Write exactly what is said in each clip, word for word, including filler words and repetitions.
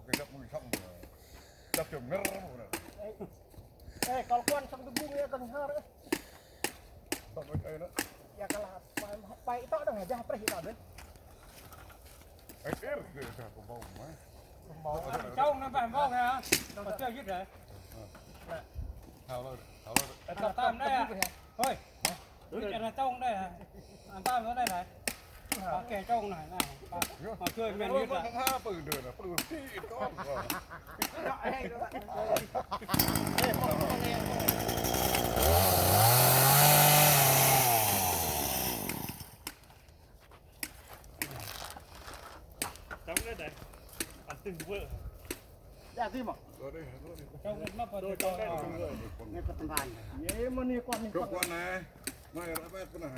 Kênh đập mũi sông. Đập chùm ngơ. Ê, ê, kâl kuăn sông tơ bung ya, kênh hơ. Đập mũi ê đó. Ya, kâl hăp, pai, pai to đăng aja, prêh to đăng. Ê, ê, ê, ê, kâl bông mà. Bông. Trông nó phải bông hả? Còn chưa dứt hả? Nè. Thảo lơi, thảo lơi. Ê, tao tam đây à? Thôi. Ui, cái này trông đây hả? Ăn tao nữa đây này. Ba kê trông này, này. Ba, ba chơi men như là. Ba pư đơ nè, pư phi con. Trông đấy này. Ăn từng vợ. Dạ, gì mà? Trông nó còn. Trông đấy là từng vợ. Nghe có tầm vàng. Vậy mà đi qua mình. Trông qua này. Mai ra bếp bữa nay.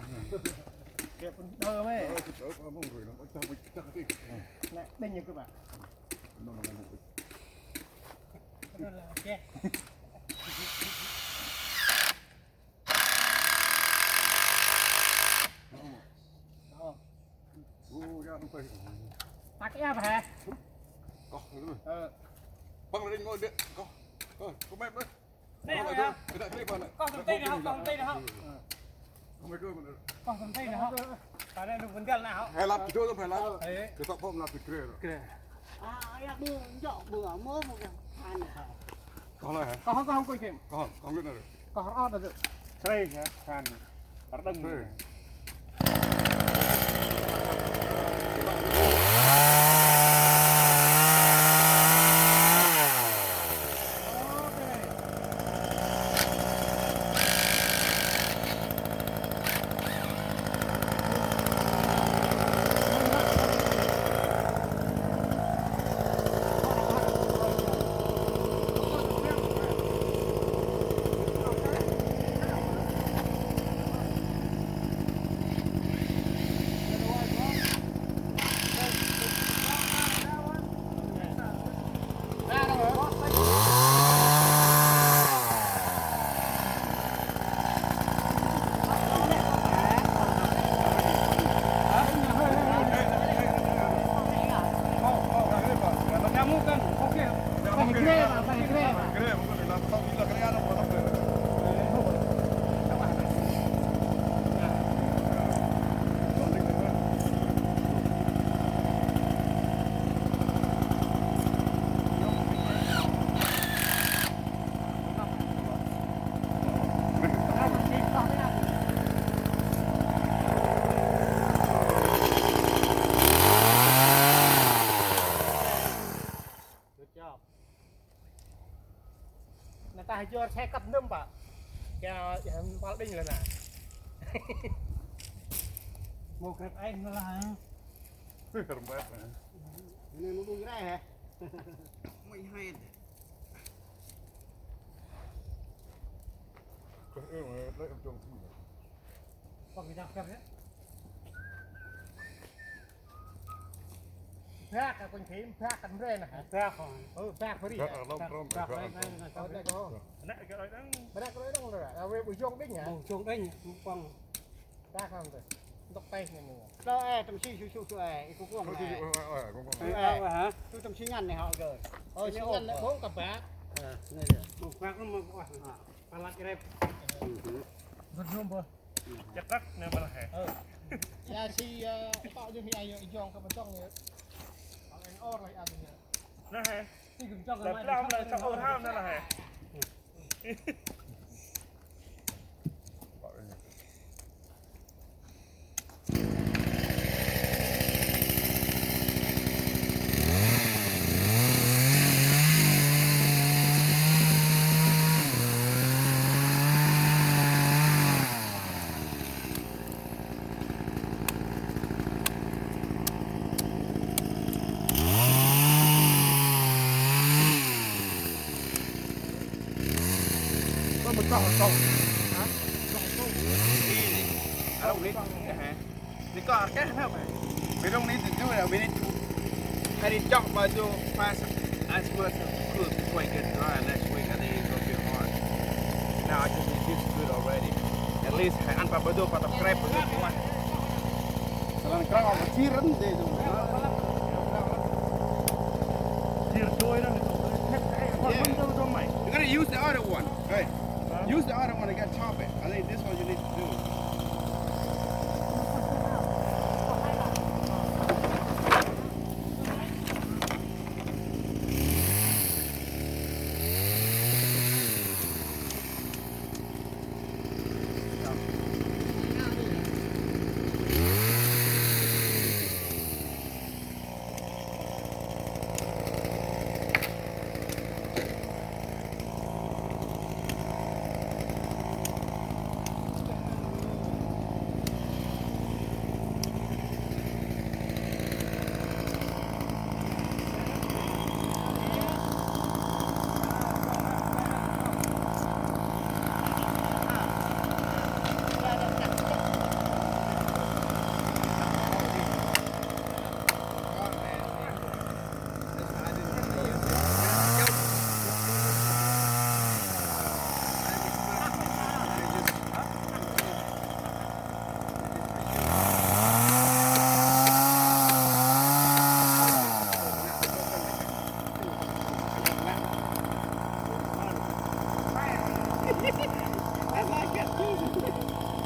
Kẹo phun đơ mê. Ờ, cái chợ qua mông rồi nó có cho mình chắc đi. Nè, đinh như các bạn. Nó là một cái. Nó là ok. Ồ, ra đúng rồi. Tắt ép hả? Có, đúng rồi. Ờ. Băng lên ngồi điện. Có. Có, có mẹ đấy. Đây hả? Con tôm tê nè hông, con tôm tê nè hông. Con tôm tê nè hông. Phải đây là vấn đề nào hông? Hay lặp cái chuối, phải lặp. Ê. Cái tóc không lặp cái kia rồi. Kia. À, ya bưng, dọ bưng, mơ một cái. Ăn hả? Con này hả? Con không, con không có gì. Con, con biết rồi. Con không ăn được. Đây hả? Ăn. Ở đây. Đây. Good job. Nè, ta jor xe cắp nâm, pă. Keo, ya, pal đinh lơ nè. Mô grep anh lơ hả? Rembet, hả? Ini nunggu gerai, hả? Mày hay. Ơ, ơ, lấy em chồng. Con bị đập cắp đấy. Bak, a kônh phim, bak kan mre nè. Bak hông? Ơ, bak bri. Bak, a lông trôm, bak, bak, bak, bak. Ơ, đây có. Nè, cái đấy đang. Bak cái đấy đang rồi. A, wê bu jong đinh hả? Bu jong đinh, bu păng. Bak hông tơ. Ntŭk teh nè nè. Lo, ê, tâm si su su su, ê, i ku kuông. Ơ, ê. Ơ, ê, ê, kuông, kuông. Ê, ê, hả? Tu tâm si ngăn nè hả, gơ. Ơ, si ngăn nè, bốn cặp bak. Ơ, nè, nè. Bu bak nó mơ, ơ, hả? Palat grep. Bơh nôm bơh. Chặt đất nè mà là hè. Ơ. Ya si, ơ, tŏ dơm ya, ya, jong ka bơtong nè. Ang en or lah ya dơm ya. Nè hè. Si gum jong. Lah plam lah chak or ham nè là hè. Có một cọng, cọng. Hả? Cọng, cọng. Đi, đi. Ở đâu đi? Hả? Thì có cái hả mày? We don't need to do it. We need to, I need to jump by the fast as much as we could before it gets dry. Next week, I think it's gonna be hard. Now I just need this to do it already. At least, I ăn ba bơ đô ba tập grab bơ đô. Sơ lăn krao, mà chia rắn thế rồi. Chia rắn. Use the other one. Hey, use the other one and get chop it. I think this one you need to do.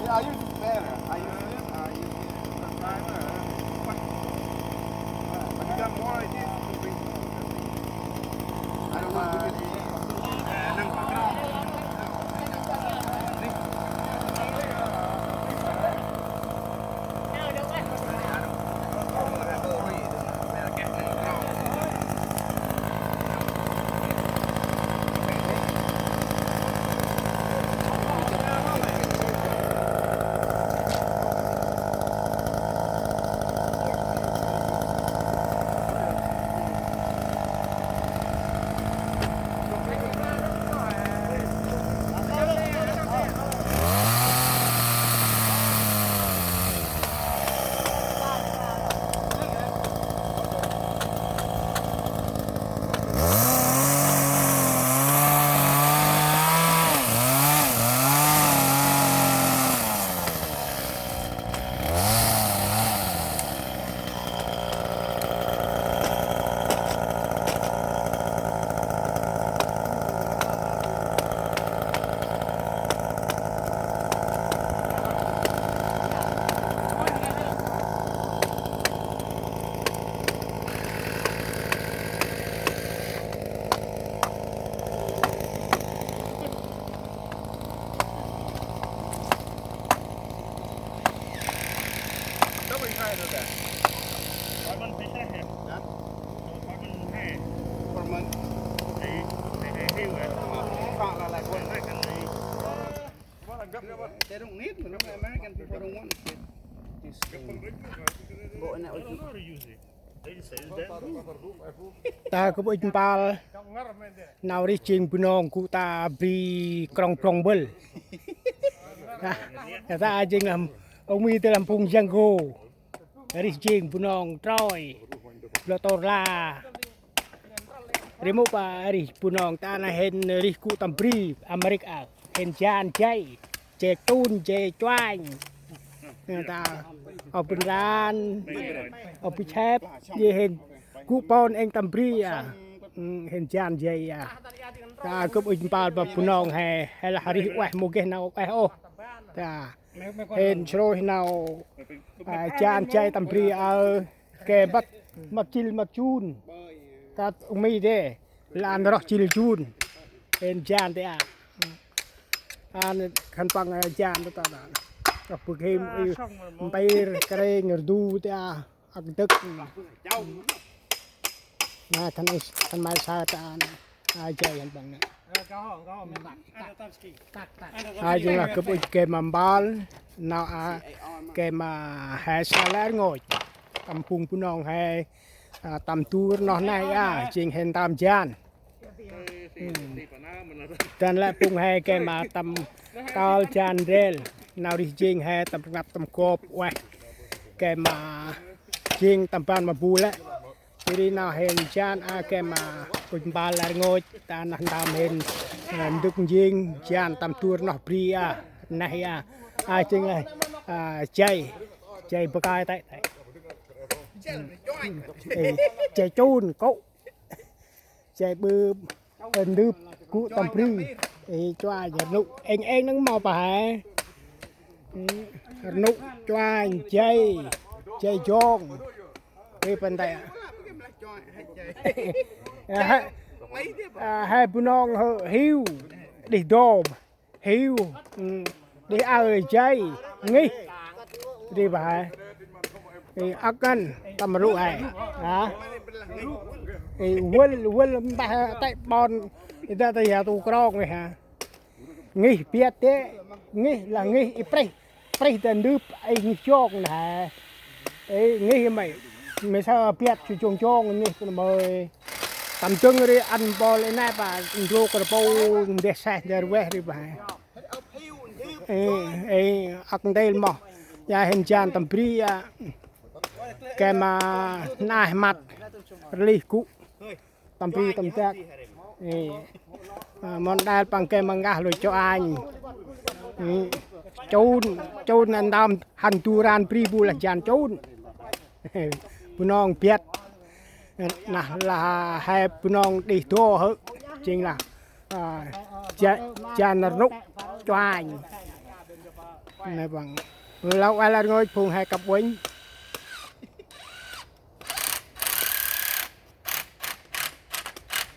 Yeah, I use it better. I use it. I use it. But you got more ideas to bring more. I don't want to do it. They don't need them. American people don't want to get this thing. Go in there with you. Ta gâp ŭch mpal nau rêh jêng Bunong gŭ ta bri krŏng Prŏng Băl. Ta jêng lah ŭnh mi tơ lah phung Yang Go. Rêh jêng Bunong Troi, Blot Tor La. Ri mŭ pa rêh Bunong ta nây hên rêh gŭ tâm bri Amerik a. Hên jan jay, jay tun, jay chuanh. Ta, ơ Bun Ran, ơ Bi Chep, jay hên gŭ pôn êng tâm bri a. Hên jan jay a. Ta gâp ŭch mpal pa Bunong he, he lah rêh ueh mâu geh nau ueh ôh. Ta hên srôih nau, a, jan jay tâm bri aơ, geh mât, mât jil mât jun. Ta ŭnh mi dê, lah ăn roh jil jun. Hên jan dê a. Ăn khân păng, a, jan dê ta. Roh bơh hêm, i, mpêr, krêng, rdu dê a. Ăk dâk. Na khân, khân may sa ta, a, jay khân păng na. A, jêng lah gâp ŭch gay ma mbal, nau a, gay ma he sa lĕ rngôch. Tâm phung Bunong he, a, tâm du rnoh nây a, jêng hên ntơm jan. Dăn lĕ phung he gay ma tâm kơl jan ndrel, nau rêh jêng he tâm rnglăp tâm gop ueh. Gay ma jêng tâm ban ma bu lĕ. Jêh ri nau hên jan a gay ma ŭch mbal lĕ rngôch, ta nah ntơm hên, a, ndâk njêng jan tâm du rnoh bri a, neh a. A jêng lĕ, a, jay, jay bơkai tê, tê. Ê, jay chun, kŏ. Jay bưp, ơ, ndưp. Gŭ tâm bri. Ê, chuai rnŭk êng êng nâng mâu pa he. Ê, rnŭk chuai jay, jay jong. Ê, păng tay. Ê, he, ê, he Bunong hơ hiu, đih dôm, hiu, ê, đih aơ jay, ngih. Ri pa he. Ê, âk ngăn tâm rŭ he. Hă? Ê, wâl, wâl mbah tê ƀon. Ê, ta ta ya tu krong ê hă. Ngih biăt dê, ngih lah ngih i prêh. Prêh ta ndưp, ê ngih jong nê. Ê ngih mê. Mê sa biăt su jong jong ngih kơ mê. Tâm dâng ri ăn bol i nê pa, ndrô kơ rpô, ndeh seh ndeh rveh ri pa. Ê, ê, âk ndêl moh. Ya hên jan tâm bri ya. Gay ma nah măt. Rlih gŭ. Tâm bri tâm dak. Ê, a, mon đal păng gay ma ngah lôch chuai. Ê, chun, chun ăn ndam hăn du ran bri bu lah jan chun. Bunong biăt. Nah lah he Bunong đih dô hơ. Jêng lah, a, ja-, jan rnŭk chuai. Nê păng. Lŏ a lăr ngôch phung he kăp uănh.